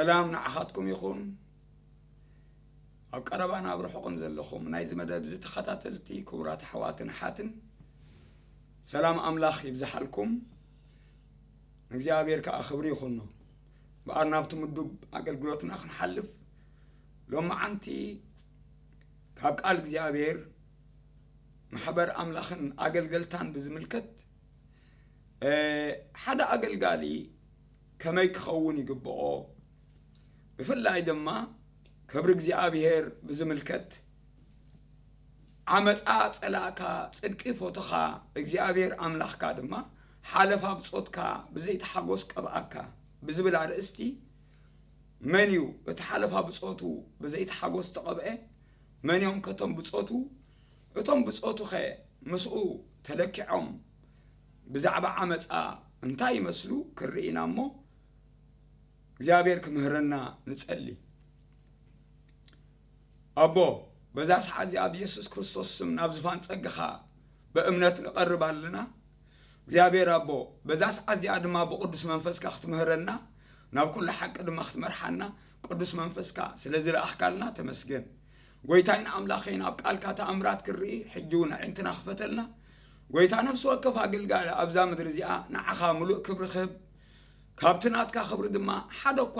ሰላም ንዓኻትኩም ይኹን። ኣብ ቀረባን ኣብ ርሑቕን ዘለኹም ናይዚ መደብ እዚ ተኸታተልቲ ክቡራት ኣሕዋትን ኣሓትን፣ ሰላም ኣምላኽ ይብዝሓልኩም። ንእግዚኣብሔር ከኣ ክብሪ ይኹኖ። እምበኣር ናብቲ ምዱብ ኣገልግሎትና ክንሓልፍ፣ ሎማዓንቲ ካብ ቃል እግዚኣብሔር ማሕበር ኣምላኽን ኣገልገልታን ብዝምልከት፣ እ፣ ሓደ ኣገልጋሊ ከመይ ክኸውን ይግብኦ፣ ብፍላይ ድማ ክብሪ እግዚኣብሔር ብዝምልከት፣ ዓመፃ ፀላእካ፣ ፅድቂ ፎቶኻ፣ እግዚኣብሔር ኣምላኽካ ድማ ሓለፋ ብጾትካ ብዘይተሓጎስ ቀብኣካ ብዝብል ኣርእስቲ፣ መን እዩ እቲ ሓለፋ ብጾቱ ብዘይተሓጎስ ተቐብአ? መን እዮም ከቶም ብጾቱ? እቶም ብጾቱኸ ምስኡ ተለኪዖም ብዛዕባ ዓመፃ እንታይ ይመስሉ? ክርኢ ኢና እሞ፣ እግዚኣብሔር ክምህረና ንጸሊ። ኣቦ፣ በዛ ሰዓት እዚኣ ኣብ የሱስ ክርስቶስ ስም ናብ ዝፋን ጸጋኻ ብእምነት ንቐርብ ኣለና። እግዚኣብሔር ኣቦ፣ በዛ ሰዓት እዚኣ ድማ ብቅዱስ መንፈስካ ክትምህረና፣ ናብ ኩሉ ሓቂ ድማ ክትመርሓና፣ ቅዱስ መንፈስካ ስለ ዝለኣኽካልና ተመስገን። ጎይታይን ኣምላኸይን፣ ኣብ ቃልካ ተኣምራት ክርኢ፣ ሕጂ እውን ኣዒንትና ክፈተልና። ጎይታ፣ ነፍሲ ወከፍ ኣገልጋሊ ኣብዛ ምድሪ እዚኣ ንዓኻ ምሉእ ክብሪ ክህብ፣ ካብቲ ናትካ ክብሪ ድማ ሓደ እኳ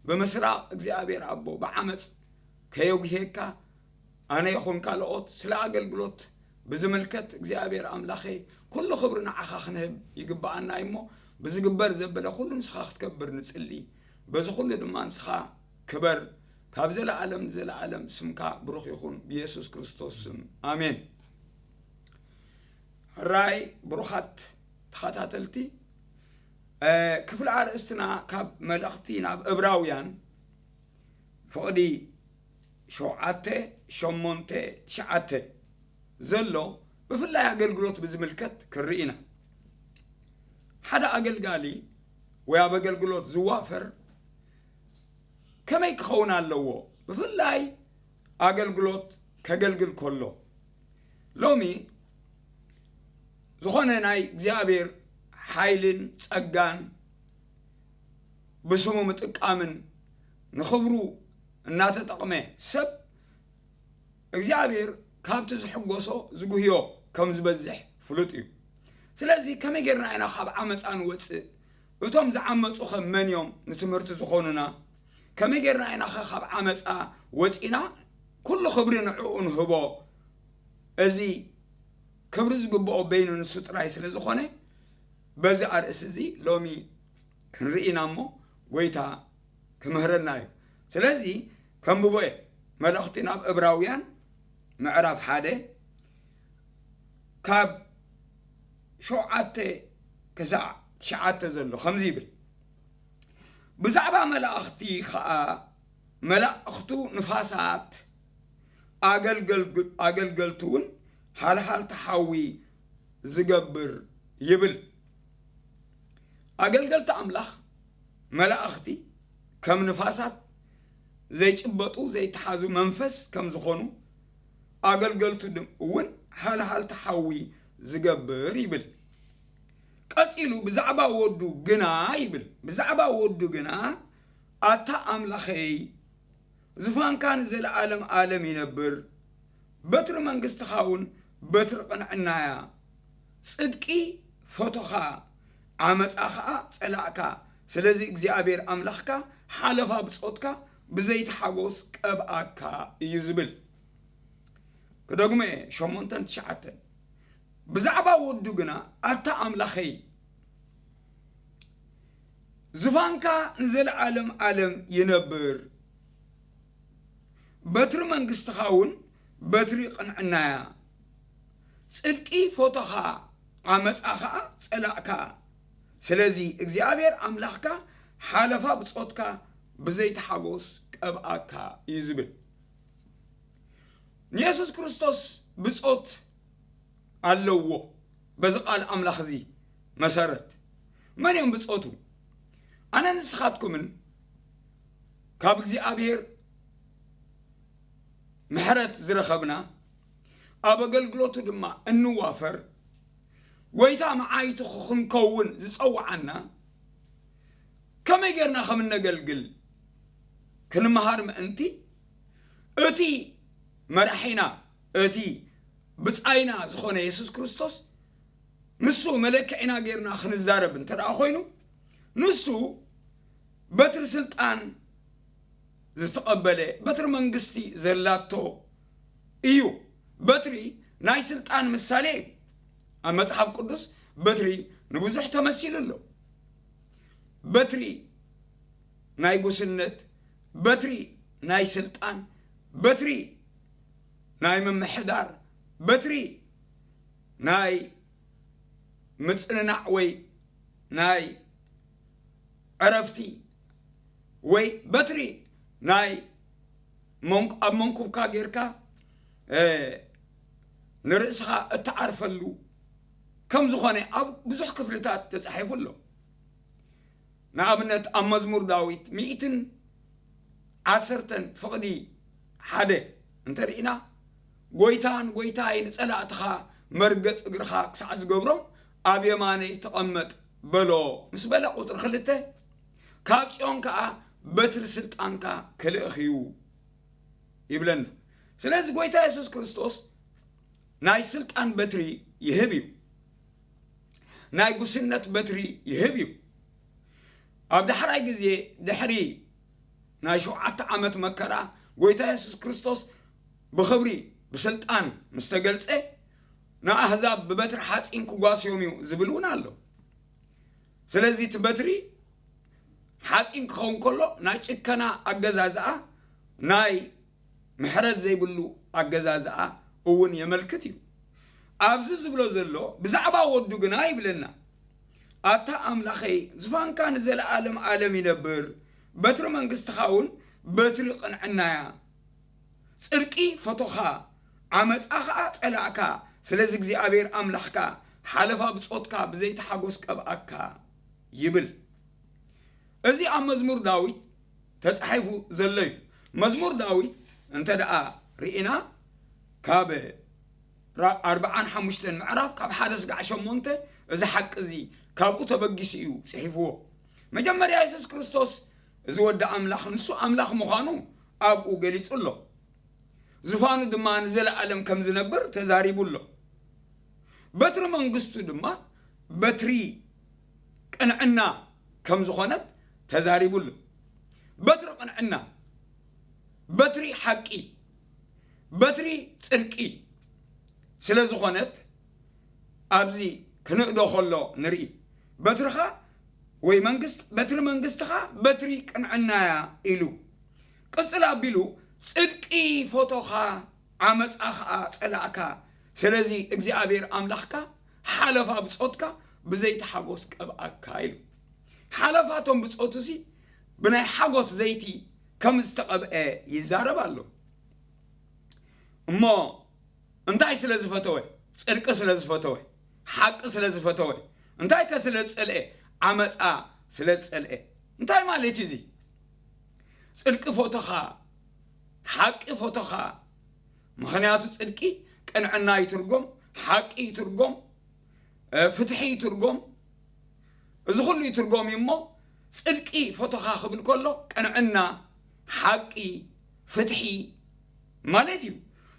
ብምስራቕ እግዚኣብሔር ኣቦ ብዓመፅ ከየጉህየካ፣ ኣነ ይኹን ካልኦት ስለ ኣገልግሎት ብዝምልከት እግዚኣብሔር ኣምላኸይ፣ ኩሉ ክብሪ ንዓኻ ክንህብ ይግብኣና እዩ እሞ፣ ብዝግበር ዘበለ ኩሉ ንስኻ ክትከብር ንጽሊ። በዚ ኩሉ ድማ ንስኻ ክበር፣ ካብ ዘለኣለም ንዘለኣለም ስምካ ብሩኽ ይኹን፣ ብየሱስ ክርስቶስ ስም፣ ኣሜን። ሕራይ ብሩኻት ተኸታተልቲ፣ እ፣ ክፍሊ ኣርእስትና ካብ መልእኽቲ ናብ እብራውያን ፍቕዲ ሸውዓተ፣ ሸሞንተ፣ ትሽዓተ ዘሎ ብፍላይ ኣገልግሎት ብዝምልከት ክርኢ ኢና። ሓደ ኣገልጋሊ ወይ ኣብ ኣገልግሎት ዝዋፈር ከመይ ክኸውን ኣለዎ? ብፍላይ ኣገልግሎት ከገልግል ከሎ፣ ሎሚ ዝኾነ ናይ እግዚኣብሔር ሓይልን ጸጋን ብስሙ ምጥቃምን ንኽብሩ እናተጠቕመ ሰብ እግዚኣብሔር ካብቲ ዝሕጎሶ ዝጉህዮ ከም ዝበዝሕ ፍሉጥ እዩ። ስለዚ ከመይ ጌርና ኢና ካብ ዓመፃ ንወፅእ? እቶም ዝዓመፁ ኸ መን እዮም ንትምህርቲ ዝኾኑና? ከመይ ጌርና ኢና ኸ ካብ ዓመፃ ወፂና ኩሉ ክብሪ ንዕኡ ንህቦ? እዚ ክብሪ ዝግብኦ በይኑ ንሱ ጥራይ ስለ ዝኾነ፣ በዚ ኣርእስቲ እዚ ሎሚ ክንርኢ ኢና እሞ፣ ጎይታ ክምህረና እዩ። ስለዚ ከንብቦ እየ። መልእኽቲ ናብ እብራውያን ምዕራፍ ሓደ ካብ ሸውዓተ ክሳዕ ትሽዓተ ዘሎ ከምዚ ይብል። ብዛዕባ መላእኽቲ ኸኣ፣ መላእኽቱ ንፋሳት ኣገልገልግ-፣ ኣገልገልቲ እውን ሃልሃልቲ ሓዊ ዝገብር ይብል። ኣገልገልቲ ኣምላኽ መላእኽቲ ከም ንፋሳት ዘይጭበጡ ዘይተሓዙ መንፈስ ከም ዝኾኑ፣ ኣገልገልቱ ድም-፣ እውን ሃልሃልቲ ሓዊ ዝገብር ይብል። ቀጺሉ ብዛዕባ ወዱ ግና ይብል፣ ብዛዕባ ወዱ ግና፣ ኣታ ኣምላኸይ፣ ዝፋንካ ንዘለኣለም ኣለም ይነብር፣ በትሪ መንግስትኻ እውን በትሪ ቅንዕና እያ። ጽድቂ ፈቶኻ፣ ዓመጻ ኸኣ ጸላእካ። ስለዚ እግዚኣብሔር ኣምላኽካ ሓለፋ ብጾትካ ብዘይቲ ሓጎስ ቀብኣካ እዩ ዝብል። ክደግሞ እየ፣ ሸሞንተን ትሽዓተን። ብዛዕባ ወዱ ግና፣ ኣታ ኣምላኸይ፣ ዝፋንካ ንዘለኣለም ኣለም ይነብር፣ በትሪ መንግስትኻ እውን በትሪ ቅንዕና እያ። ጽድቂ ፎቶኻ፣ ዓመጻ ኸኣ ጸላእካ። ስለዚ እግዚኣብሔር ኣምላኽካ ሓለፋ ብጾትካ ብዘይቲ ሓጎስ ቀብኣካ እዩ ዝብል። ንየሱስ ክርስቶስ ብጾት ኣለዎ። በዚ ቃል ኣምላኽ እዚ መሰረት መን እዮም ብጾቱ? ኣነ ንስኻትኩምን ካብ እግዚኣብሔር ምሕረት ዝረኸብና፣ ኣብ ኣገልግሎቱ ድማ እንዋፈር፣ ጎይታ መዓይቱ ክንከውን ዝጸውዓና፣ ከመይ ጌርና ከም እነገልግል፣ ክንመሃር ምእንቲ፣ እቲ መራሒና፣ እቲ ብጻይና ዝኾነ የሱስ ክርስቶስ፣ ንሱ መለክዒና ጌርና ክንዛረብ እንተ ደኣ ኮይኑ፣ ንሱ በትሪ ስልጣን ዝተቐበለ፣ በትሪ መንግስቲ ዘላቶ እዩ። በትሪ ናይ ስልጣን ምሳሌ እዩ። ኣብ መጽሓፍ ቅዱስ በትሪ ንብዙሕ ተመሲሉ ኣሎ። በትሪ ናይ ጉስነት፣ በትሪ ናይ ስልጣን፣ በትሪ ናይ ምምሕዳር፣ በትሪ ናይ ምጽንናዕ ወይ ናይ ዕረፍቲ ወይ በትሪ ናይ መንኩ-፣ ኣብ መንኩብካ ጌርካ፣ እ፣ ንርእስኻ እትዓርፈሉ ከም ዝኾነ ኣብ ብዙሕ ክፍልታት ተጻሒፉ ኣሎ። ንኣብነት ኣብ መዝሙር ዳዊት ሚእትን ዓሰርተን ፍቕዲ ሓደ እንተርኢና፣ "ጎይታ ንጎይታይ ንጸላእትኻ መርገጽ እግርኻ ክሳዕ ዝገብሮም ኣብ የማነይ ተቐመጥ" በሎ ምስ በለ፣ ቁጽሪ ክልተ፣ "ካብ ጽዮን ከኣ በትሪ ስልጣንካ ክልእኽ እዩ" ይብለና። ስለዚ ጎይታ የሱስ ክርስቶስ ናይ ስልጣን በትሪ ይህብ እዩ። ናይ ጉስነት በትሪ ይህብ እዩ። ኣብ ዳሕራይ ግዜ፣ ድሕሪ ናይ ሸውዓተ ዓመት መከራ፣ ጎይታ የሱስ ክርስቶስ ብኽብሪ፣ ብስልጣን ምስ ተገልጸ፣ ንኣህዛብ ብበትሪ ሓጺን ክጓስዮም እዩ ዝብል እውን ኣሎ። ስለዚ እቲ በትሪ ሓጺን ክኸውን ከሎ፣ ናይ ጭከና ኣገዛዝኣ፣ ናይ ምሕረት ዘይብሉ ኣገዛዝኣ እውን የመልክት እዩ። ኣብዚ ዝብሎ ዘሎ ብዛዕባ ወዱ ግና ይብለና፣ "ኣታ ኣምላኸይ፣ ዝፋንካ ንዘለኣለም ኣለም ይነብር፣ በትሪ መንግስትኻ እውን በትሪ ቅንዕና እያ። ጽድቂ ፈቶኻ፣ ዓመጻ ኸኣ ጸላእካ፣ ስለዚ እግዚኣብሔር ኣምላኽካ ሓለፋ ብጾትካ ብዘይቲ ሓጎስ ቀብኣካ" ይብል። እዚ ኣብ መዝሙር ዳዊት ተጻሒፉ ዘሎ እዩ። መዝሙር ዳዊት እንተ ደኣ ርኢና፣ ካብ ራ-፣ ኣርብዓን ሓሙሽተን ምዕራፍ፣ ካብ ሓደ ስጋዕ ሸሞንተ፣ እዚ ሓቂ እዚ ካብኡ ተበጊሱ እዩ ጽሒፍዎ። መጀመርያ የሱስ ክርስቶስ፣ እዚ ወዲ ኣምላኽ፣ ንሱ ኣምላኽ ምዃኑ ኣብኡ ገሊጹ ኣሎ። ዝፋኑ ድማ ንዘለኣለም ከም ዝነብር ተዛሪቡ ኣሎ። በትሪ መንግስቱ ድማ በትሪ ቅንዕና ከም ዝኾነት ተዛሪቡ ኣሎ። በትሪ ቅንዕና፣ በትሪ ሓቂ፣ በትሪ ጽድቂ ስለ ዝኾነት፣ ኣብዚ ክንእዶ ከሎ ንርኢ። "በትርኻ ወይ መንግስት-፣ በትሪ መንግስትኻ በትሪ ቅንዕና እያ" ኢሉ። ቅጽል ኣቢሉ፣ "ጽድቂ ፎቶኻ፣ ዓመጻ ኸኣ ጸላእካ፣ ስለዚ እግዚኣብሔር ኣምላኽካ ሓለፋ ብጾትካ ብዘይቲ ሓጎስ ቀብኣካ" ኢሉ። ሓለፋ እቶም ብጾቱሲ ብናይ ሓጎስ ዘይቲ ከም ዝተቐብአ ይዛረብ ኣሎ። እሞ እንታይ ስለ ዝፈተወ? ጽድቂ ስለ ዝፈተወ፣ ሓቂ ስለ ዝፈተወ። እንታይከ ስለ ዝጸልኤ? ዓመጻ ስለ ዝጸልኤ። እንታይ ማለት እዩ እዚ? ጽድቂ ፎቶኻ፣ ሓቂ ፎቶኻ። ምኽንያቱ ጽድቂ ቅንዕና ይትርጎም፣ ሓቂ ይትርጎም፣ እ፣ ፍትሒ ይትርጎም። እዚ ኩሉ ይትርጎም እዩ እሞ፣ ጽድቂ ፎቶኻ ክብል ከሎ ቅንዕና፣ ሓቂ፣ ፍትሒ ማለት እዩ።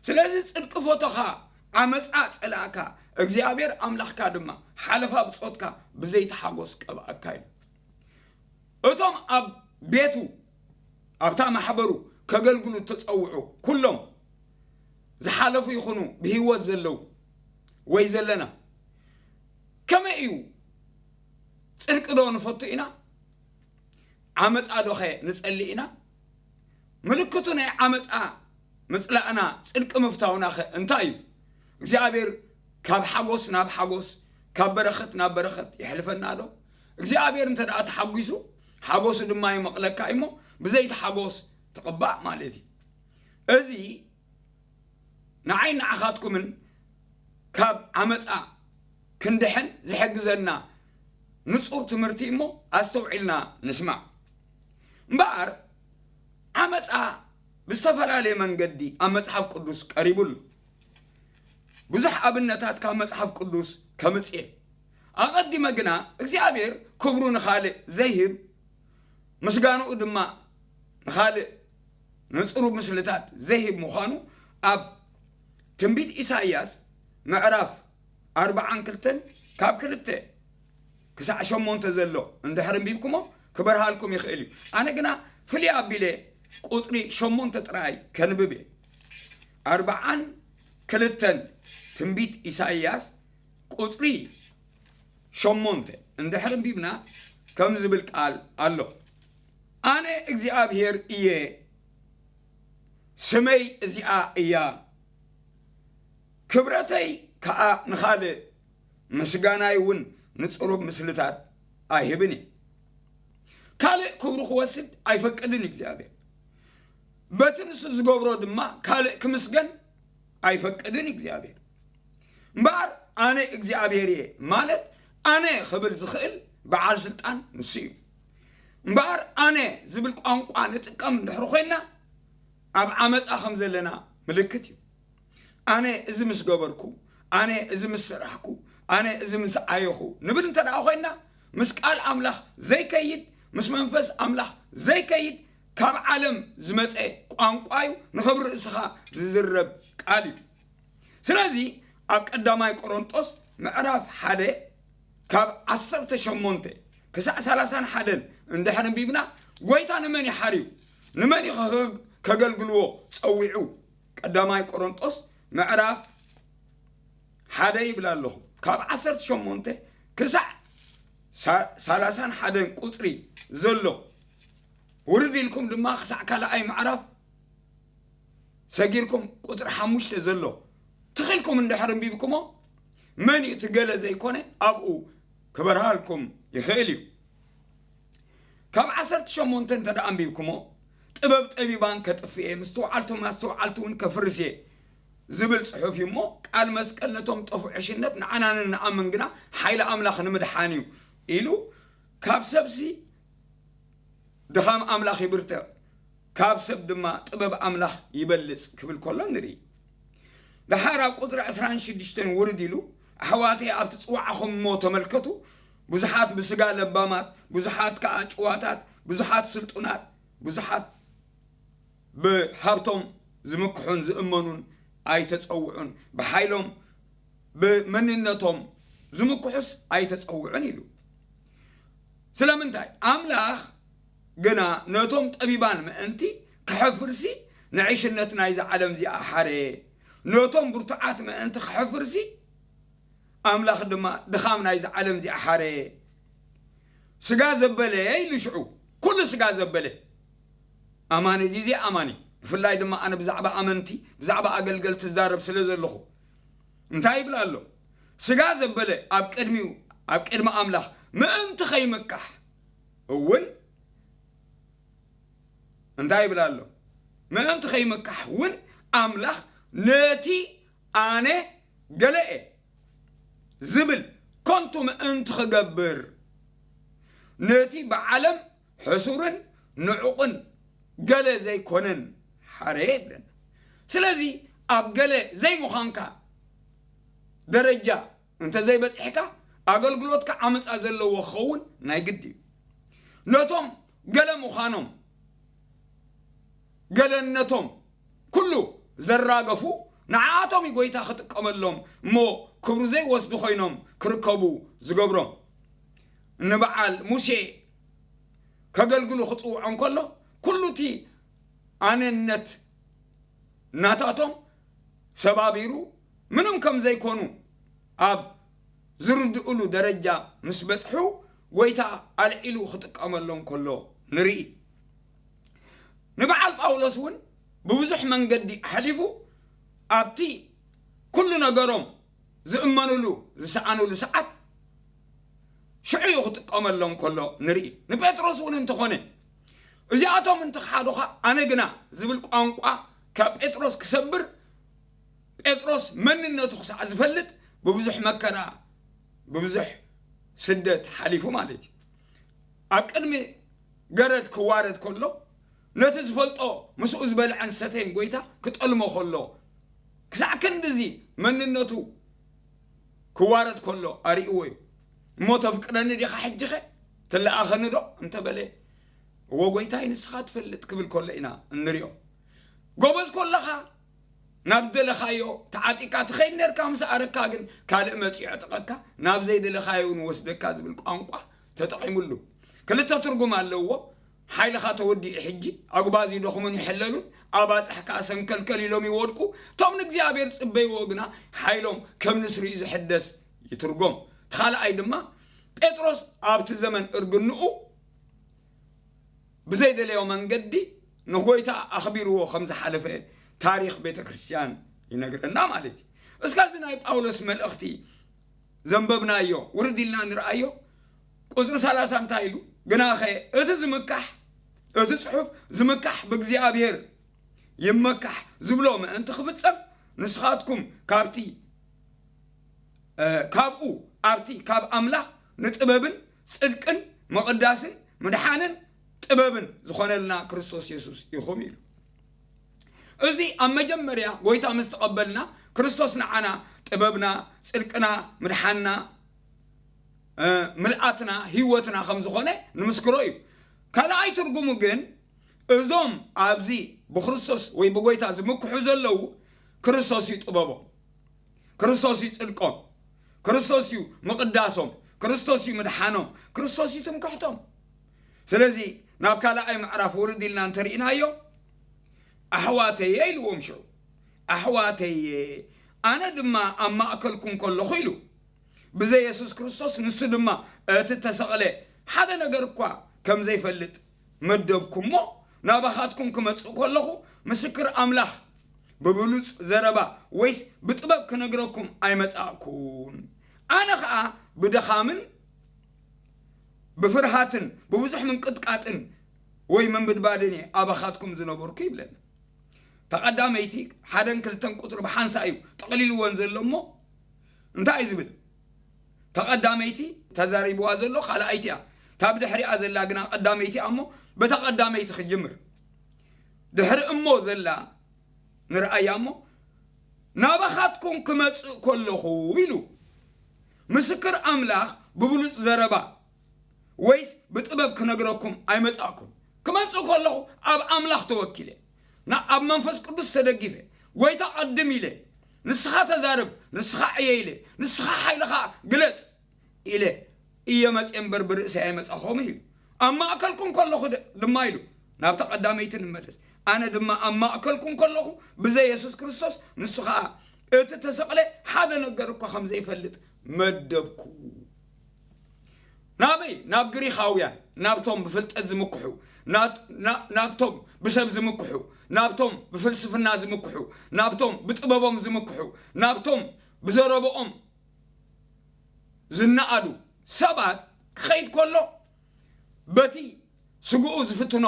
ስለዚ ጽድቂ ፎቶኻ፣ ዓመጻ ጸላእካ፣ እግዚኣብሔር ኣምላኽካ ድማ ሓለፋ ብጾትካ ብዘይቲ ሓጎስ ቀብኣካ እዩ። እቶም ኣብ ቤቱ፣ ኣብታ ማሕበሩ ከገልግሉ እተጸውዑ ኩሎም ዝሓለፉ ይኹኑ ብህይወት ዘለዉ ወይ ዘለና፣ ከመይ እዩ? ጽድቂ ዶ ንፈቱ ኢና? ዓመጻ ዶኸ ንጸልእ ኢና? ምልክቱ ናይ ዓመጻ ምጽላእና፣ ጽድቂ ምፍታውናኸ እንታይ እዩ? እግዚኣብሔር ካብ ሓጎስ ናብ ሓጎስ፣ ካብ በረኸት ናብ በረኸት የሕልፈና ዶ? እግዚኣብሔር እንተ ደኣ ተሓጒሱ፣ ሓጎሱ ድማ ይመቕለካ እሞ፣ ብዘይቲ ሓጎስ ትቕባእ ማለት እዩ። እዚ ንዓይ ንዓኻትኩምን ካብ ዓመጻ ክንድሕን ዝሕግዘና ንጹር ትምህርቲ እሞ፣ ኣስተውዒልና ንስማዕ። እምበኣር፣ ዓመጻ ብዝተፈላለየ መንገዲ ኣብ መጽሓፍ ቅዱስ ቀሪቡ ኣሎ። ብዙሕ ኣብነታት ካብ መጽሓፍ ቅዱስ ከምጽእ እየ። ኣቐዲመ ግና፣ እግዚኣብሔር ክብሩ ንኻልእ ዘይህብ፣ ምስጋንኡ ድማ ንኻልእ ንጽሩብ ምስልታት ዘይህብ ምዃኑ ኣብ ትንቢት ኢሳይያስ ምዕራፍ ኣርባዓን ክልተን ካብ ክልተ ክሳዕ ሸሞንተ ዘሎ እንድሕር ኣንቢብኩሞ ክበርሃልኩም ይኽእል እዩ። ኣነ ግና ፍልይ ኣቢለ ቁጽሪ ሸሞንተ ጥራይ ከንብብ እየ። ኣርባዓን ክልተን ትንቢት ኢሳይያስ ቁጽሪ ሸሞንተ እንድሕር ኣንቢብና ከም ዝብል ቃል ኣሎ። ኣነ እግዚኣብሔር እየ፣ ስመይ እዚኣ እያ፣ ክብረተይ ከኣ ንኻልእ፣ ምስጋናይ እውን ንጽሩብ ምስልታት ኣይህብን እየ። ካልእ ክብሩ ክወስድ ኣይፈቅድን እግዚኣብሔር። በቲ ንሱ ዝገብሮ ድማ ካልእ ክምስገን ኣይፈቅድን እግዚኣብሔር። እምበኣር ኣነ እግዚኣብሔር እየ ማለት ኣነ ክብል ዝኽእል በዓል ስልጣን ንሱ እዩ። እምበኣር ኣነ ዝብል ቋንቋ ንጥቀም እንድሕር ኮይና ኣብ ዓመፃ ከም ዘለና ምልክት እዩ። ኣነ እዚ ምስ ገበርኩ፣ ኣነ እዚ ምስ ሰራሕኩ፣ ኣነ እዚ ምስ ዓየኹ ንብል እንተ ደኣ ኮይና ምስ ቃል ኣምላኽ ዘይከይድ፣ ምስ መንፈስ ኣምላኽ ዘይከይድ ካብ ዓለም ዝመፀ ቋንቋ እዩ፣ ንኽብሪ ርእስኻ ዝዝረብ ቃል እዩ። ስለዚ ኣብ ቀዳማይ ቆሮንጦስ ምዕራፍ ሓደ ካብ ዓሰርተ ሸሞንተ ክሳዕ ሰላሳን ሓደን እንድሕር ኣንቢብና ጎይታ ንመን እዩ ሓርዩ? ንመን እዩ ከ- ከገልግልዎ ጸዊዑ? ቀዳማይ ቆሮንጦስ ምዕራፍ ሓደ ይብል ኣለኹ። ካብ ዓሰርተ ሸሞንተ ክሳዕ ሳ- ሰላሳን ሓደን ቁጽሪ ዘሎ ውርድ ኢልኩም ድማ ክሳዕ ካልኣይ ምዕራፍ ሰጊርኩም ቁጽሪ ሓሙሽተ ዘሎ ትኺልኩም እንድሕር ኣንቢብኩሞ መን እዩ እቲ ገለ ዘይኮነ ኣብኡ ክበርሃልኩም ይኽእል እዩ። ካብ ዓሰርተ ሸሞንተ እንተ ደኣ ኣንቢብኩሞ ጥበብ ጠቢባን ከጥፍእ እየ፣ ምስትውዓልቶም ኣስተውዓልቲ እውን ከፍርስ እየ ዝብል ጽሑፍ እዩ እሞ ቃል መስቀል ነቶም ጠፍኡ ዕሽነት ንዓና ንኣምን ግና ሓይሊ ኣምላኽ ንምድሓን እዩ ኢሉ ካብ ሰብሲ ድኻም ኣምላኽ ይብርትዕ፣ ካብ ሰብ ድማ ጥበብ ኣምላኽ ይበልጽ ክብል ከሎ ንርኢ። ደሓር ኣብ ቁጽሪ ዕስራን ሽዱሽተን ውርድ ኢሉ ኣሕዋተይ ኣብቲ ጽዋዕኹም እሞ ተመልከቱ፣ ብዙሓት ብስጋ ለባማት፣ ብዙሓት ከኣ ጭዋታት፣ ብዙሓት ስልጡናት፣ ብዙሓት ብሃብቶም ዝምክሑን ዝእመኑን ኣይተጸውዑን፣ ብሓይሎም ብመንነቶም ዝምክሑስ ኣይተጸውዑን ኢሉ። ስለምንታይ ኣምላኽ ግና ነቶም ጠቢባን ምእንቲ ከሕፍርሲ ንዕሽነት ናይዛ ዓለም እዚኣ ሓረ፣ ነቶም ብርቱዓት ምእንቲ ከሕፍርሲ ኣምላኽ ድማ ድኻም ናይዛ ዓለም እዚኣ ሓረ። ስጋ ዘበለ ኢሉ ሽዑ ኩሉ ስጋ ዘበለ ኣማኒ ድዩ ዘይኣማኒ፣ ብፍላይ ድማ ኣነ ብዛዕባ ኣመንቲ ብዛዕባ ኣገልገልቲ ዝዛረብ ስለ ዘለኹ እንታይ ይብል ኣሎ? ስጋ ዘበለ ኣብ ቅድሚኡ ኣብ ቅድሚ ኣምላኽ ምእንቲ ከይምካሕ እውን እንታይ ይብል ኣሎ? ምእንቲ ከይምካሕ እውን ኣምላኽ ነቲ ኣነ ገለ እየ ዝብል ከንቱ ምእንቲ ክገብር ነቲ ብዓለም ሕሱርን ንዑቕን ገለ ዘይኮነን ሓረ ይብለና። ስለዚ ኣብ ገለ ዘይምዃንካ ደረጃ እንተ ዘይበጺሕካ ኣገልግሎትካ ዓመጻ ዘለዎ ክኸውን ናይ ግዲ እዩ። ነቶም ገለ ምዃኖም ገለነቶም ኩሉ ዘራገፉ ንዓኣቶም እዩ ጎይታ ክጥቀመሎም እሞ ክብሩ ዘይወስዱ ኮይኖም ክርከቡ ዝገብሮም። ንበዓል ሙሴ ከገልግሉ ክጽውዖም ከሎ ኩሉ እቲ ኣነነት ናታቶም ሰባቢሩ ምንም ከም ዘይኮኑ ኣብ ዝርድእሉ ደረጃ ምስ በጽሑ ጎይታ ኣልዒሉ ክጥቀመሎም ከሎ ንርኢ። ንበዓል ጳውሎስ እውን ብብዙሕ መንገዲ ኣሕሊፉ ኣብቲ ኩሉ ነገሮም ዝእመኑሉ ዝሰኣኑሉ ሰዓት ሽዑ እዩ ክጥቀመሎም ከሎ ንርኢ። ንጴጥሮስ እውን እንተኾነ እዚኣቶም እንተኽሓዱኻ ኣነ ግና ዝብል ቋንቋ ካብ ጴጥሮስ ክሰብር ጴጥሮስ መንነቱ ክሳዕ ዝፈልጥ ብብዙሕ መከራ ብብዙሕ ስደት ሓሊፉ ማለት እዩ። ኣብ ቅድሚ ገረድ ክዋረድ ከሎ ነቲ ዝፈልጦ ምስኡ ዝበልዐን ሰተይን ጎይታ ክጠልሞ ከሎ ክሳዕ ክንድዚ መንነቱ ክዋረድ ከሎ ኣርእይዎ እዩ። እሞ ተፍቅረኒ ዲኻ ሕጂኸ ትለኣኸኒ ዶ እንተበለ እወ ጎይታይ ንስኻ ትፈልጥ ክብል ከሎ ኢና እንሪኦ። ጎበዝ ኮለኻ ናብ ዝደለኻዮ ተዓጢቕካ ትኸይድ ነርካ፣ ምስ ኣረካ ግን ካልእ መጺኡ የዕጥቐካ፣ ናብ ዘይደለኻዮ እውን ወስደካ ዝብል ቋንቋ ተጠቒሙሉ። ክልተ ትርጉም ኣለዎ። ሓይልኻ ተወዲኡ ሕጂ፣ ኣጉባዝ ይደኽሙን ይሕለሉን፣ ኣባጽሕ ከኣ ሰንከልከል ኢሎም ይወድቁ። እቶም ንእግዚኣብሔር ዝጽበይዎ ግና ሓይሎም ከም ንስሪ እዩ ዝሕደስ ይትርጎም። እቲ ካልኣይ ድማ ጴጥሮስ ኣብቲ ዘመን እርግንኡ ብዘይደለዮ መንገዲ ንጎይታ ኣኽቢርዎ ከም ዝሓለፈ ታሪኽ ቤተ ክርስቲያን ይነግረና ማለት እዩ። እስካዚ ናይ ጳውሎስ መልእኽቲ ዘንበብናዮ ውርድ ኢልና ንርኣዮ። ቁጽሪ ሰላሳ እንታይ ኢሉ? ግናኸ እቲ ዝምካሕ፣ እቲ ጽሑፍ ዝምካሕ ብእግዚኣብሔር ይመካሕ ዝብሎ ምእንቲ ክፍጸም፣ ንስኻትኩም ካብቲ እ፣ ካብኡ ኣብቲ ካብ ኣምላኽ ንጥበብን ጽድቅን ምቕዳስን ምድሓንን ጥበብን ዝኾነልና ክርስቶስ የሱስ ኢኹም ኢሉ። እዚ ኣብ መጀመርያ ጎይታ ምስ ተቐበልና ክርስቶስ ንዓና ጥበብና፣ ጽድቅና፣ ምድሓንና፣ እ፣ ምልኣትና፣ ህይወትና ከም ዝኾነ ንምስክሮ እዩ። ካልኣይ ትርጉሙ ግን እዞም ኣብዚ ብክርስቶስ ወይ ብጎይታ ዝምክሑ ዘለዉ ክርስቶስ እዩ ጥበቦም። ክርስቶስ እዩ ጽድቆም፣ ክርስቶስ እዩ ምቕዳሶም፣ ክርስቶስ እዩ ምድሓኖም፣ ክርስቶስ እዩ ትምክሕቶም። ስለዚ ናብ ካልኣይ ምዕራፍ ውርድ ኢልና እንተርኢናዮ፣ ኣሕዋተየ ኢልዎም ሽዑ፣ ኣሕዋተየ ኣነ ድማ ኣብ ማእከልኩም ከለኹ ኢሉ። ብዘይ የሱስ ክርስቶስ ንሱ ድማ እቲ ተሰቕለ ሓደ ነገር እኳ ከም ዘይፈልጥ መደብኩሞ፣ ናባኻትኩም ክመጽእ ከለኹ ምስክር ኣምላኽ ብብሉጽ ዘረባ ወይስ ብጥበብ ክነግረኩም ኣይመጻእኩን። ኣነ ኸኣ ብድኻምን ብፍርሃትን ብብዙሕ ምንቅጥቃጥን ወይ ምንብድባድን እየ ኣባኻትኩም ዝነበርኩ ይብለና። ተቐዳመይቲ ሓደን ክልተን ቁጽሪ ብሓንሳእ እዩ ጠቕሊልወን ዘሎ እሞ እንታይ እዩ ዝብል? ተቐዳመይቲ ተዛሪብዋ ዘሎ ካልኣይቲ እያ። እታ ብድሕሪኣ ዘላ ግና ቀዳመይቲ እያ እሞ በታ ቀዳመይቲ ክጅምር። ድሕሪ እሞ ዘላ ንርኣያ እሞ ናባኻትኩም ክመጽእ ከለኹ ኢሉ ምስክር ኣምላኽ ብብሉጽ ዘረባ ወይስ ብጥበብ ክነግረኩም ኣይመጻእኩን። ክመጽእ ከለኹ ኣብ ኣምላኽ ተወኪለ፣ ና-፣ ኣብ መንፈስ ቅዱስ ተደጊፈ፣ ጎይታ ቀድም ኢለ፣ ንስኻ ተዛርብ፣ ንስኻ ዕየ ኢለ፣ ንስኻ ሓይልኻ ግለጽ ኢለ እየ መጽየ እምበር ብርእሰይ ኣይመጻኹምን ኢሉ። ኣብ ማእከልኩም ከለኹ ድ-፣ ድማ ኢሉ፣ ናብታ ቀዳመይቲ ንመለስ። ኣነ ድማ ኣብ ማእከልኩም ከለኹ ብዘይ የሱስ ክርስቶስ ንሱ ኸኣ እቲ ተሰቕለ ሓደ ነገር እኳ ከም ዘይፈልጥ መደብኩ። ናበይ? ናብ ግሪኻውያን፣ ናብቶም ብፍልጠት ዝምክሑ፣ ና-፣ ና-፣ ናብቶም ብሰብ ዝምክሑ፣ ናብቶም ብፍልስፍና ዝምክሑ፣ ናብቶም ብጥበቦም ዝምክሑ፣ ናብቶም ብዘረብኦም ዝነኣዱ ሰባት ክኸይድ ከሎ በቲ ስግኡ ዝፍትኖ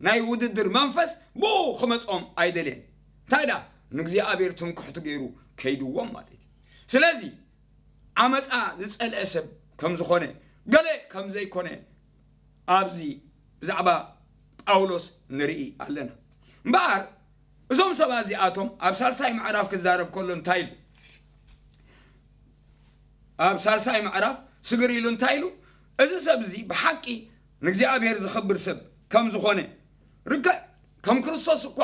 ናይ ውድድር መንፈስ ብኡ ክመጾም ኣይደልየን። እንታይ ደኣ ንእግዚኣብሔር ትምክሕቲ ገይሩ ከይድዎም ማለት እዩ። ስለዚ ዓመፃ ዝጸልአ ሰብ ከም ዝኾነ ገለ ከም ዘይኮነ ኣብዚ ብዛዕባ ጳውሎስ ንርኢ ኣለና። እምበኣር እዞም ሰባት እዚኣቶም ኣብ ሳልሳይ ምዕራፍ ክዛረብ ከሎ እንታይ ኢሉ? ኣብ ሳልሳይ ምዕራፍ ስግር ኢሉ እንታይ ኢሉ? እዚ ሰብ እዚ ብሓቂ ንእግዚኣብሔር ዝኽብር ሰብ ከም ዝኾነ ርግዕ ከም ክርስቶስ እኳ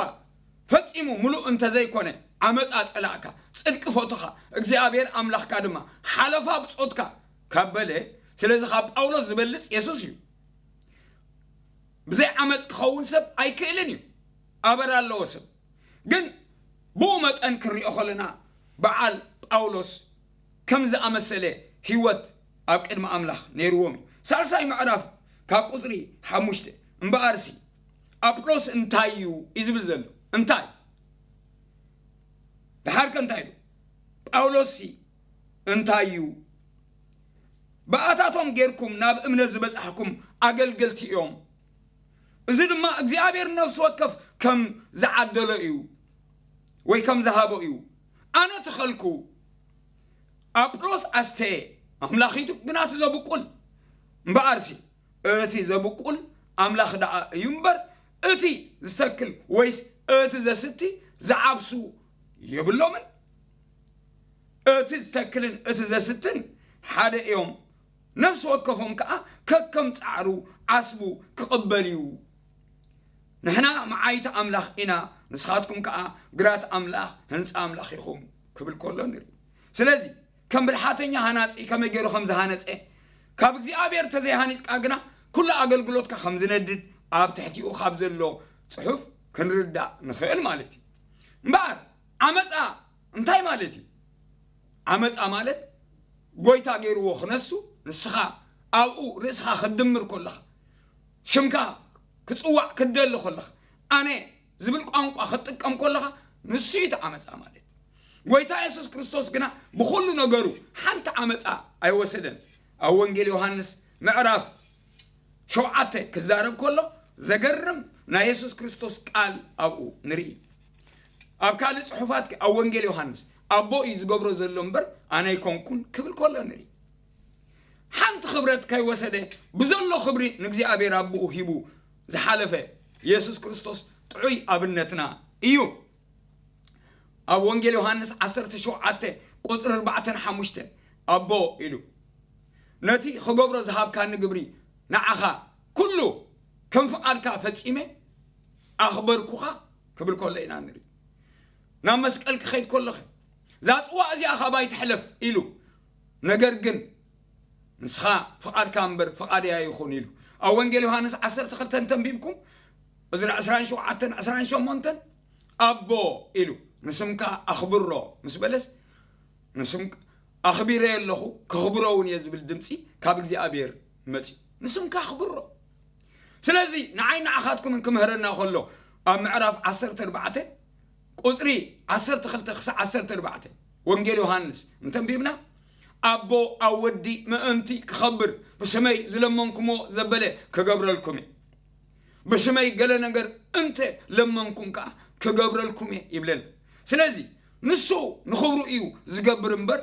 ፈጺሙ ምሉእ እንተዘይኮነ ዓመፃ ጸላእካ፣ ጽድቂ ፈቱኻ፣ እግዚኣብሔር ኣምላኽካ ድማ ሓለፋ ብጾትካ ካብ በለ፣ ስለዚ ካብ ጳውሎስ ዝበልጽ የሱስ እዩ። ብዘይ ዓመፅ ክኸውን ሰብ ኣይክእልን እዩ። ኣበር ኣለዎ ሰብ። ግን ብኡ መጠን ክንሪኦ ከለና በዓል ጳውሎስ ከም ዝኣመሰለ ህይወት ኣብ ቅድሚ ኣምላኽ ነይርዎም እዩ። ሳልሳይ ምዕራፍ ካብ ቁፅሪ ሓሙሽተ እምበኣርሲ ኣጵሎስ እንታይ እዩ እዩ ዝብል ዘሎ? እንታይ? ደሓርከ እንታይ ኢሉ? ጳውሎስሲ እንታይ እዩ? ብኣታቶም ጌርኩም ናብ እምነት ዝበጻሕኩም ኣገልገልቲ እዮም። እዚ ድማ እግዚኣብሔር ነፍሲ ወከፍ ከም ዝዓደሎ እዩ ወይ ከም ዝሃቦ እዩ። ኣነ ተኸልኩ፣ ኣጵሎስ ኣስተየ፣ ኣምላኺቱ ግና እቲ ዘብቁል። እምበኣርሲ እቲ ዘብቁል ኣምላኽ ደኣ እዩ እምበር፣ እቲ ዝተክል ወይስ እቲ ዘስቲ ዝዓብሱ የብሎምን። እቲ ዝተክልን እቲ ዘስትን ሓደ እዮም። ነፍሲ ወከፎም ከኣ ከከም ጻዕሩ ዓስቡ ክቕበል እዩ። ንሕና መዓይቲ ኣምላኽ ኢና፣ ንስኻትኩም ከኣ ግራት ኣምላኽ፣ ህንጻ ኣምላኽ ኢኹም ክብል ከሎ ንርኢ። ስለዚ ከም ብልሓተኛ ሃናጺ ከመይ ገይሩ ከም ዝሃነጸ፣ ካብ እግዚኣብሔር እንተዘይሃኒጽካ ግና ኩሉ ኣገልግሎትካ ከም ዝነድድ ኣብ ትሕቲኡ ካብ ዘሎ ጽሑፍ ክንርዳእ ንኽእል ማለት እዩ። እምበኣር ዓመጻ እንታይ ማለት እዩ? ዓመጻ ማለት ጎይታ ገይርዎ ክነሱ፣ ንስኻ ኣብኡ ርእስኻ ክትድምር ከለኻ፣ ሽምካ ክጽዋዕ ክትደሊ ከለኻ፣ ኣነ ዝብል ቋንቋ ክትጥቀም ከለኻ፣ ንሱ እዩ እቲ ዓመጻ ማለት። ጎይታ የሱስ ክርስቶስ ግና ብኹሉ ነገሩ ሓንቲ ዓመጻ ኣይወሰደን። ኣብ ወንጌል ዮሃንስ ምዕራፍ ሸውዓተ ክዛረብ ከሎ፣ ዘገርም ናይ የሱስ ክርስቶስ ቃል ኣብኡ ንርኢ። ኣብ ካልእ ጽሑፋት፣ ኣብ ወንጌል ዮሃንስ፣ ኣቦ እዩ ዝገብሮ ዘሎ እምበር ኣነ ኣይኮንኩን ክብል ከሎ ንርኢ። ሓንቲ ክብረት ከይወሰደ ብዘሎ ክብሪ ንእግዚኣብሔር ኣቦኡ ሂቡ ዝሓለፈ የሱስ ክርስቶስ ጥዑይ ኣብነትና እዩ። ኣብ ወንጌል ዮሃንስ ዓሰርተ ሸውዓተ ቁጽሪ ኣርባዕተን ሓሙሽተን፣ ኣቦ ኢሉ፣ ነቲ ክገብሮ ዝሃብካኒ ግብሪ ንዓኻ ኩሉ ከም ፍቓድካ ፈጺመ ኣኽበርኩኻ ክብል ከሎ ኢና ንርኢ። ናብ መስቀል ክኸይድ ከለኸ፣ እዛ ጽዋ እዚኣ ካባይ ትሕለፍ ኢሉ፣ ነገር ግን ንስኻ ፍቓድካ እምበር ፍቓደይ ኣይኹን ኢሉ። ኣብ ወንጌል ዮሃንስ ዓሰርተ ክልተ እንተንቢብኩም፣ እዝራ ዕስራን ሸውዓተን ዕስራን ሸሞንተን ኣቦ ኢሉ፣ ንስምካ ኣኽብሮ ምስ በለስ፣ ንስም ኣኽቢረ ኣለኹ፣ ከኽብሮ እውን እየ ዝብል ድምፂ ካብ እግዚኣብሔር መፅዩ። ንስምካ ኣኽብሮ። ስለዚ ንዓይ ንዓኻትኩምን ክምህረና ከሎ፣ ኣብ ምዕራፍ ዓሰርተ ኣርባዕተ ቁፅሪ ዓሰርተ ክልተ ክሳዕ ዓሰርተ ኣርባዕተ ወንጌል ዮሃንስ እንተንቢብና፣ ኣቦ ኣብ ወዲ ምእንቲ ክኸብር ብስመይ ዝለመንኩሞ ዘበለ ክገብረልኩም እየ። ብስመይ ገለ ነገር እንተ ለመንኩም ከኣ ክገብረልኩም እየ ይብለና። ስለዚ ንሱ ንኽብሩ እዩ ዝገብር እምበር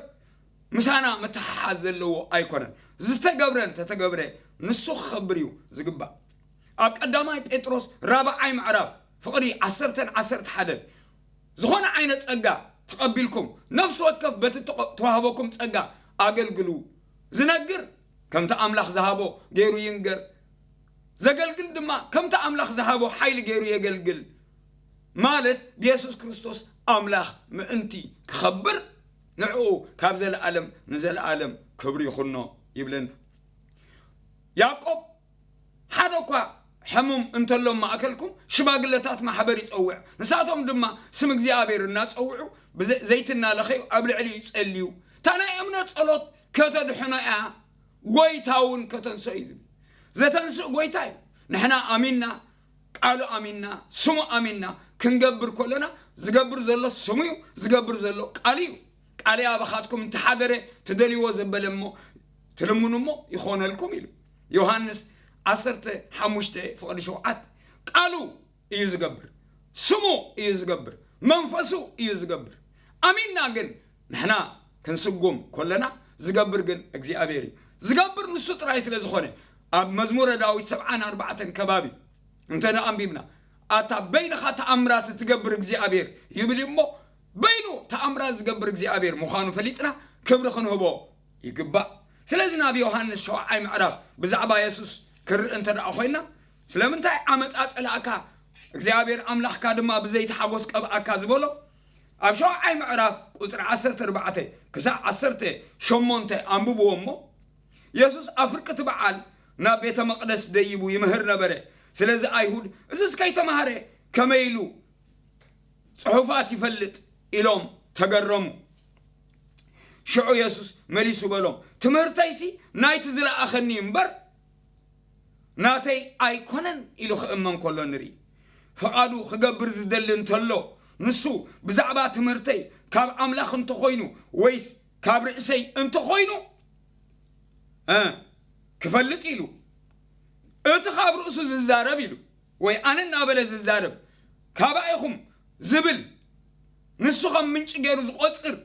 ምሳና ምትሕሓዝ ዘለዎ ኣይኮነን። ዝተገብረ እንተተገብረ ንሱ ክኸብር እዩ ዝግባእ። ኣብ ቀዳማይ ጴጥሮስ ራብዓይ ምዕራፍ ፍቕዲ ዓሰርተን ዓሰርተ ሓደን ዝኾነ ዓይነት ጸጋ ተቐቢልኩም ነፍሲ ወከፍ በቲ ተቐ-፣ ተዋህበኩም ጸጋ ኣገልግሉ ዝነግር ከምቲ ኣምላኽ ዝሃቦ ገይሩ ይንገር። ዘገልግል ድማ ከምቲ ኣምላኽ ዝሃቦ ሓይሊ ገይሩ የገልግል። ማለት ብየሱስ ክርስቶስ ኣምላኽ ምእንቲ ክኸብር ንዕኡ ካብ ዘለኣለም ንዘለኣለም ክብሪ ይኹኖ ይብለና። ያዕቆብ ሓደ እኳ ሕሙም እንተሎ ማእከልኩም ሽማግለታት ማሕበር ይጸውዕ፣ ንሳቶም ድማ ስም እግዚኣብሔር እናጸውዑ ብዘ-፣ ዘይትናለኸዩ ኣብ ልዕሊ ይጸልዩ። እታ ናይ እምነት ጸሎት ከተድሕኖ እያ፣ ጎይታ እውን ከተንስኦ እዩ ዝብል። ዘተንስእ ጎይታ እዩ። ንሕና ኣሚንና፣ ቃሉ ኣሚንና፣ ስሙ ኣሚንና ክንገብር ከለና ዝገብር ዘሎ ስሙ እዩ፣ ዝገብር ዘሎ ቃሉ እዩ። ቃለይ ኣባኻትኩም እንተሓደረ ትደልይዎ ዘበለ እሞ ትልምኑ እሞ ይኾነልኩም ኢሉ። ዮሃንስ ዓሰርተ ሓሙሽተ ፍቕዲ ሸውዓተ። ቃሉ እዩ ዝገብር፣ ስሙ እዩ ዝገብር፣ መንፈሱ እዩ ዝገብር። ኣሚንና ግን ንሕና ክንስጉም ከለና ዝገብር ግን እግዚኣብሔር እዩ። ዝገብር ንሱ ጥራይ ስለ ዝኾነ ኣብ መዝሙረ ዳዊት ሰብዓን ኣርባዕተን ከባቢ እንተ ኣንቢብና፣ ኣታ በይንኻ ተኣምራት እትገብር እግዚኣብሔር ይብል እዩ እሞ፣ በይኑ ተኣምራት ዝገብር እግዚኣብሔር ምዃኑ ፈሊጥና ክብሪ ክንህቦ ይግባእ። ስለዚ ናብ ዮሃንስ ሸውዓይ ምዕራፍ ብዛዕባ የሱስ ክርኢ እንተ ደኣ ኮይና፣ ስለምንታይ ዓመፃ ጸላእካ እግዚኣብሔር ኣምላኽካ ድማ ብዘይቲ ሓጎስ ቀብኣካ ዝበሎ ኣብ ሸውዓይ ምዕራፍ ቁፅሪ ዓሰርተ ኣርባዕተ ክሳብ ዓሰርተ ሸሞንተ ኣንብብዎ እሞ፣ የሱስ ኣብ ፍርቂ እቲ በዓል ናብ ቤተ መቕደስ ደይቡ ይምህር ነበረ። ስለዚ ኣይሁድ፣ "እዝስ ከይተማህረ ከመይ ኢሉ ጽሑፋት ይፈልጥ?" ኢሎም ተገረሙ። ሽዑ የሱስ መሊሱ በሎም፣ "ትምህርተይሲ ናይቲ ዝለኣኸኒ እምበር ናተይ ኣይኮነን" ኢሉ ክእመን ከሎ ንርኢ። ፍቓዱ ክገብር ዝደሊ እንተሎ፣ ንሱ ብዛዕባ ትምህርተይ ካብ ኣምላኽ እንተኾይኑ ወይስ ካብ ርእሰይ እንተኾይኑ፣ እ፣ ክፈልጥ ኢሉ። እቲ ካብ ርእሱ ዝዛረብ ኢሉ፣ ወይ ኣነ እናበለ ዝዛረብ፣ ካባኢኹም ዝብል፣ ንሱ ከም ምንጪ ገይሩ ዝቖጽር፣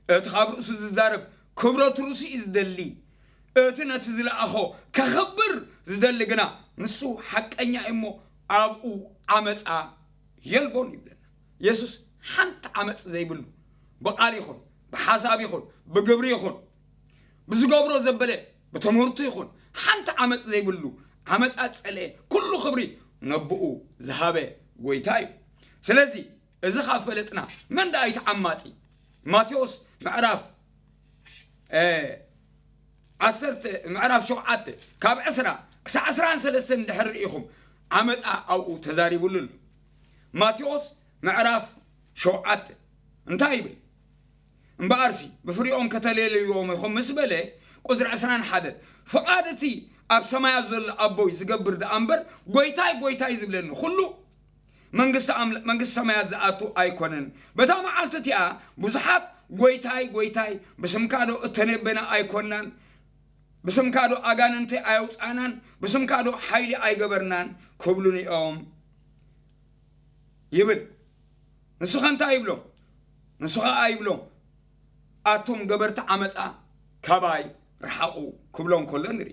እቲ ካብ ርእሱ ዝዛረብ ክብረቱ ርእሱ እዩ ዝደሊ። እቲ ነቲ ዝለኣኾ ከኽብር ዝደሊ ግና፣ ንሱ ሓቀኛ እዩ እሞ ኣብኡ ዓመፃ የልቦን ይብለና። የሱስ ሓንቲ ዓመፅ ዘይብሉ፣ ብቓል ይኹን፣ ብሓሳብ ይኹን፣ ብግብሪ ይኹን፣ ብዝገብሮ ዘበለ፣ ብትምህርቱ ይኹን፣ ሓንቲ ዓመፅ ዘይብሉ፣ ዓመፃ ዝፀልአ፣ ኩሉ ክብሪ ነብኡ ዝሃበ ጎይታ እዩ። ስለዚ እዚ ካብ ፈለጥና፣ መን ደኣ እዩ ተዓማጺ? ማቴዎስ ምዕራፍ እ፣ ዓሰርተ፣ ምዕራፍ ሸውዓተ ካብ ዕስራ ክሳዕ ዕስራን ሰለስተን እንድሕር ርኢኹም፣ ዓመፃ ኣብኡ ተዛሪቡሉ ኣሎ። ማቴዎስ ምዕራፍ ሸውዓተ እንታይ ይብል? እምበኣርሲ ብፍሪኦም ከተለልይዎም ኢኹም ምስ በለ፣ ቁፅሪ ዕስራን ሓደን፣ ፍቓድ እቲ ኣብ ሰማያት ዘሎ ኣቦይ ዝገብር ደኣ እምበር፣ ጎይታይ ጎይታይ ዝብለኒ ኩሉ መንግስቲ ኣምላ-፣ መንግስቲ ሰማያት ዝኣቱ ኣይኮነን። በታ መዓልቲ እቲኣ ብዙሓት ጎይታይ ጎይታይ፣ ብስምካ ዶ እተነበና ኣይኮናን? ብስምካ ዶ ኣጋንንቲ ኣየውፃናን? ብስምካ ዶ ሓይሊ ኣይገበርናን? ክብሉኒ እዮም ይብል። ንሱ ኸ እንታይ ይብሎም? ንሱ ኸኣ ይብሎም፣ ኣቱም ገበርቲ ዓመፃ ካባይ ርሓቑ ክብሎም ከሎ ንርኢ።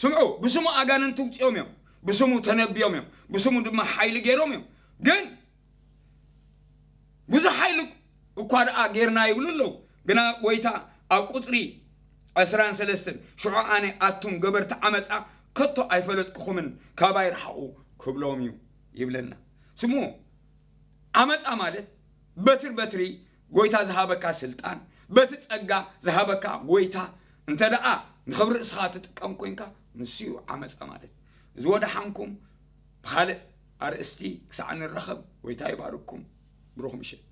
ስምዑ፣ ብስሙ ኣጋንንቲ ውፅኦም እዮም፣ ብስሙ ተነቢዮም እዮም፣ ብስሙ ድማ ሓይሊ ገይሮም እዮም። ግን ብዙሕ ሓይሊ እኳ ደኣ ጌርና ይብሉ ኣለዉ። ግና ጎይታ ኣብ ቁፅሪ ዕስራን ሰለስተን፣ ሽዑ ኣነ ኣቱም ገበርቲ ዓመፃ ከቶ ኣይፈለጥኩኹምን፣ ካባይ ርሓቑ ክብሎም እዩ ይብለና። ስሙ፣ ዓመፃ ማለት በትር በትሪ፣ ጎይታ ዝሃበካ ስልጣን፣ በቲ ጸጋ ዝሃበካ ጎይታ እንተ ደኣ ንኽብሪ ርእስኻ ትጥቀም ኮንካ፣ ንሱ እዩ ዓመፃ ማለት። እዚ ወደሓንኩም። ብኻልእ ኣርእስቲ ክሳዕ ንራኸብ፣ ጎይታ ይባርኩም። ብሩኽ ምሸት።